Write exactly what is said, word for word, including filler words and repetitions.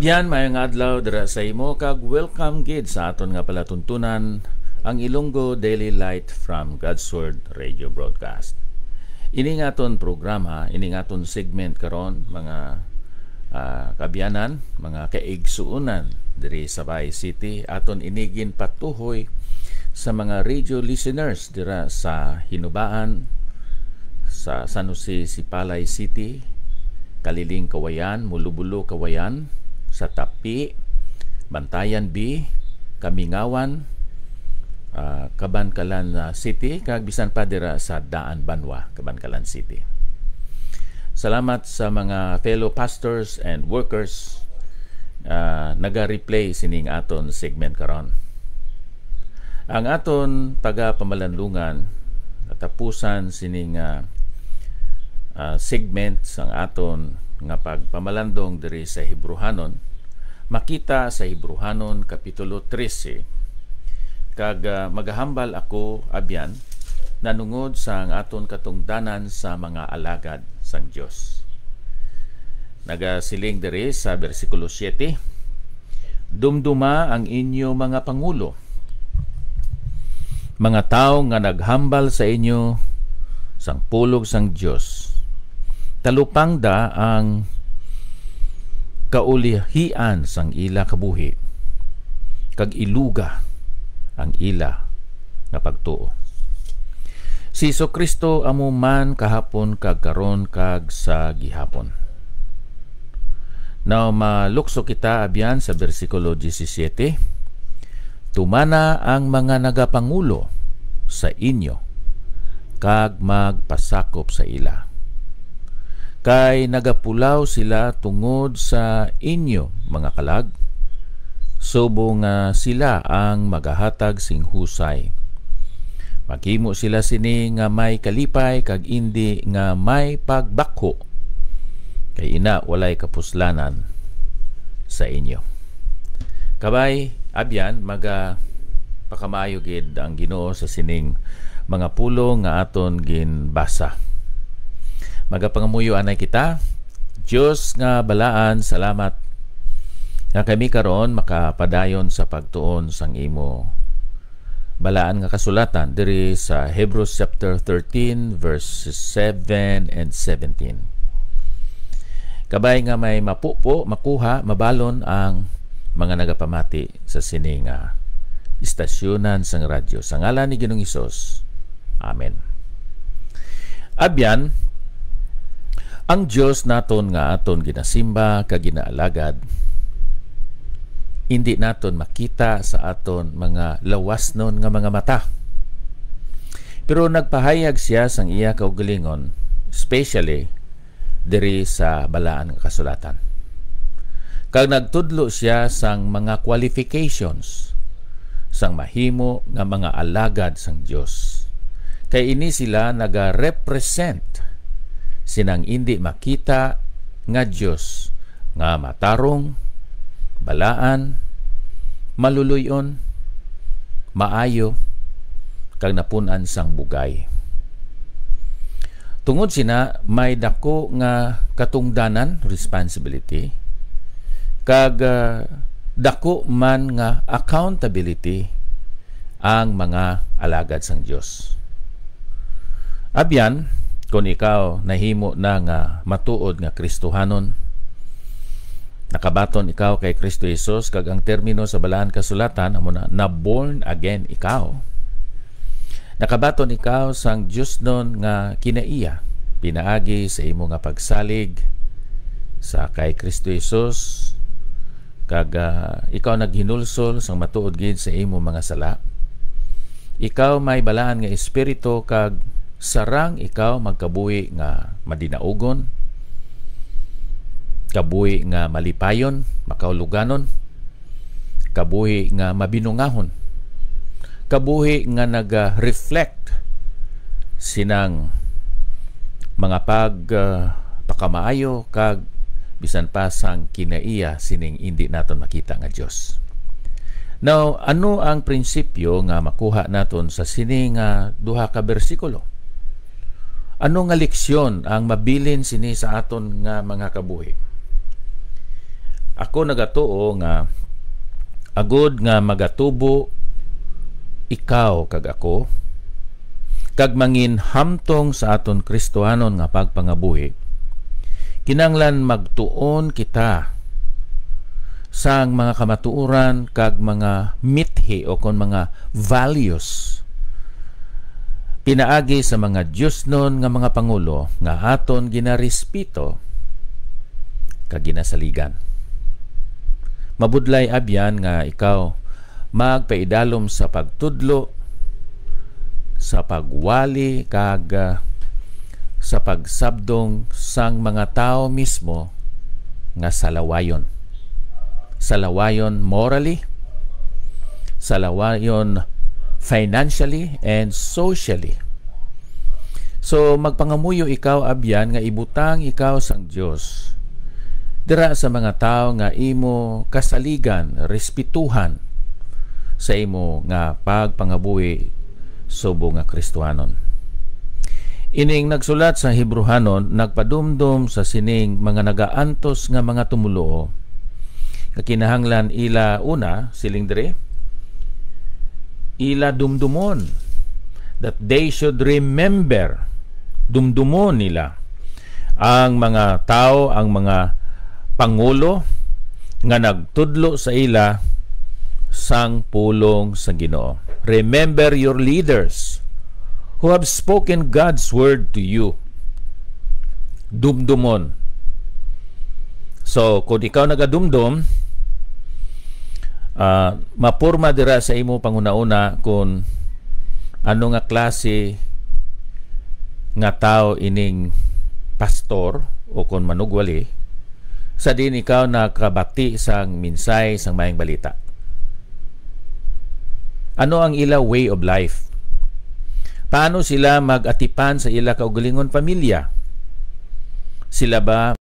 Yan, mayong adlaw dira sa imo, kag welcome gid sa aton nga palatuntunan, ang Ilonggo Daily Light from God's Word Radio Broadcast. Ini nga aton programa, ini nga aton segment karon, mga, ah, kaabyanan, mga kaigsuonan diri sa Bay City, aton ini ginpatuhoy sa mga radio listeners dira sa Hinubaan, sa San Jose, Sipalay City, Kaliling, Kawayan, Mulobulo, Kawayan, sa Tapi, Bantayan B, Kamingawan, ah, Kabankalan, ah, City, kag bisan pa dira sa Daan Banwa, Kabankalan City. Salamat sa mga fellow pastors and workers, ah, naga-replay sining aton segment karon. Ang aton taga-pamalandungan, katapusan sining, ah, ah, segment sang aton nga pagpamalandong diri sa Hebreohanon, makita sa Hebreohanon Kapitulo trese, kag, ah, magahambal ako, abyan, nanungod sang aton katungdanan sa mga alagad sang Dios. Nagasiling diri sa bersikulo siete, "Dumduma ang inyo mga pangulo, mga tawo nga naghambal sa inyo sang pulog sang Dios. Talupangda ang kaulihian sang ila kabuhi, kag iluga ang ila nga pagtuo. Si Jesu-Cristo amo man kahapon, kag karon, kag sa gihapon." Now, malukso kita abyan sa bersikulo diyesisiete, "Tumana ang mga nagapangulo sa inyo, kag magpasakop sa ila. Kay nagapulaw sila tungod sa inyo mga kalag, subong nga sila ang magahatag sing husay. Maghimo sila sini nga may kalipay kag indi nga may pagbakho, kay ina walay kapuslanan sa inyo." Kabay, abyan, maga pakamaayo gid ang Ginoo sa sining mga pulong nga aton ginbasa. Magapangamuyo anay kita. Dios nga balaan, salamat nga kami karon makapadayon sa pagtuon sang imo balaan nga kasulatan diri sa Hebrews chapter thirteen, verses seven and seventeen. Kabay nga may mapupo, makuha, mabalon ang mga nagapamati sa sini nga istasyonan sang radyo. Sa ngalan ni Ginoong Hesus. Amen. Abyan, ang Dios naton nga aton ginasimba kag ginaalagad, indi naton makita sa aton mga lawasnon nga mga mata. Pero nagpahayag siya sang iya kaugalingon, especially diri sa Balaan nga Kasulatan. Kag nagtudlo siya sang mga qualifications sang mahimo nga mga alagad sang Dios. Kay ini sila nagarepresent sinang indi makita nga Dios nga matarong, balaan, maluloy-on, maayo, kag napun-an sang bugay. Tungod sina, may dako nga katungdanan, responsibility, kag, ah, dako man nga accountability ang mga alagad sang Dios. Abyan, kon ikaw nahimo na nga matuod nga Kristohanon, nakabaton ikaw kay Kristo Jesus, kag ang termino sa Balaan Kasulatan amo na, na-born again ikaw. Nakabaton ikaw sang diosnon nga kinaiya pinaagi sa imo nga pagsalig sa kay Kristo Jesus, kag, ah, ikaw naghinulsol sang matuod gid sa imo mga sala. Ikaw may balaan nga espiritu, kag sarang ikaw magkabuhi nga madinaugon, kabuhi nga malipayon, makahuluganon, kabuhi nga mabinungahon, kabuhi nga naga-reflect sinang mga pag, ah, pakamaayo kag bisan pa sang kinaiya sining indi naton makita nga Dios. Now, ano ang prinsipyo nga makuha naton sa sini nga duha ka bersikulo? Ano nga leksyon ang mabilin sini sa aton nga mga kabuhi? Ako nagatuo nga agod nga magatubo ikaw kag ako, kag mangin hamtong sa aton Kristohanon nga pagpangabuhi, kinahanglan magtuon kita sang mga kamatuoran kag mga mithi o kon mga values pinaagi sa mga diosnon nga mga pangulo nga aton ginarespeto kag ginasaligan. Mabudlay abyan nga ikaw magpaidalom sa pagtudlo, sa pagwali, kag, ah, sa pagsabdong sang mga tawo mismo nga salawayon. Salawayon morally, salawayon financially, and socially. So, magpangamuyo ikaw, abyan, nga ibutang ikaw sang Dios dira sa mga tawo nga imo kasaligan, respetuhan sa imo nga pagpangabuhi subong nga Kristohanon. Ining nagsulat sa Hebrehanon nagpadumdom sa sining mga nagaantos nga mga tumoluo nga kinahanglan ila, una, siling diri, ila dumdumon, that they should remember, dumdumon nila ang mga tawo, ang mga pangulo nga nagtudlo sa ila sang pulong sa Ginoo. Remember your leaders who have spoken God's word to you. Dumdumon. So, kung ikaw nagadumdom, ah, mapurma dira sa imo panghunahuna kung ano nga klase nga tawo ining pastor o kon manugwali, sa diin ikaw nakabati sang mensahe sang Maayong Balita. Ano ang ila way of life? Paano sila mag-atipan sa ila kaugalingon pamilya? Sila ba